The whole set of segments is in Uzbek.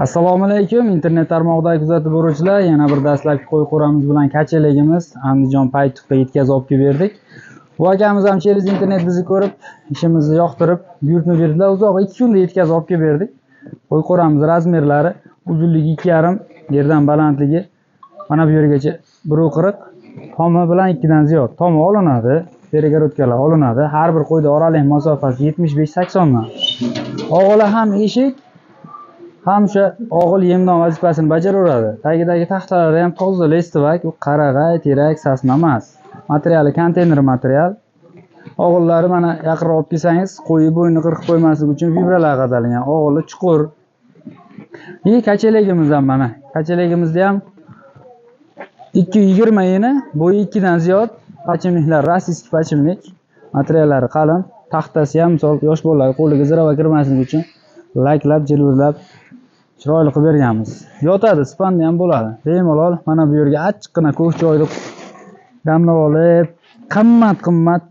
Assalomu alaykum, internet tarmog'idagi kuzatib boruvchilar. Yana bir dastlabki qo'y qo'ramiz bilan kachaligimiz Andijon paytuqqa yetkazib olib kelib berdik. Bu akamiz ham через internet bizni ko'rib, ishimizni yoqtirib, buyurtma berdilar. Uzoq 2 kunda yetkazib olib kelib berdik. Qo'y qo'ramiz razmerlari uzunligi 2,5, yerdan balandligi mana bu yergacha 1,40, tomi bilan 2 dan ziyod. Tomi olinadi, перегородка lar olinadi. Har bir qo'yda oralik masofasi 75-80 dan. Og'ili ham eshik, ham o'sha og'il yemdon vazifasini bajaraveradi. Tagidagi taxtalari ham toza листовак, u qarag'ay, terak, sasma emas. Materiali konteyner material. Og'illari mana yaqinroq olib kelsangiz, qo'yi bo'ynini qirqib qo'ymaslik uchun vibralar qadalgan. Og'ili chuqur. И kachaligimiz ham mana. Kachaligimizda ham 2,20 eni, bo'yi 2 dan ziyod. Подшипник lar российский подшипник. Materiallari qalin. Taxtasi ham misol yosh bolalar qo'liga zirava kirmasligi uchun laklab, jilvirlab chiroyli qilib berganmiz. Yotadi, spanda ham bo'ladi. Bemalol mana bu yerga achchiqqina ko'k choyni damlab olib, qimmat-qimmat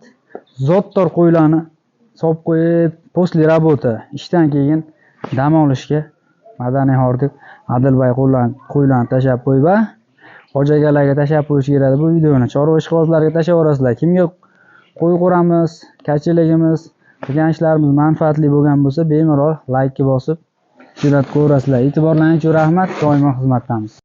zotdor qo'ylarni solib qo'yib, после работа, ishdan keyin dam olishga madaniy hordiq Adilbay qo'ylarni tashlab qo'yib, a hoji akalarga tashlab qo'yish kerak bu videoni. Chorva ishqibozlarga tashlab yuborasizlar. Kimga qo'y qo'ramiz, kachiligimiz, qilgan ishlarimiz manfaatli bo'lgan bo'lsa, bemalol laykni bosib jo'natib qo'yaverasizlar. E'tiborlaringiz uchun rahmat. Doimo xizmatdamiz.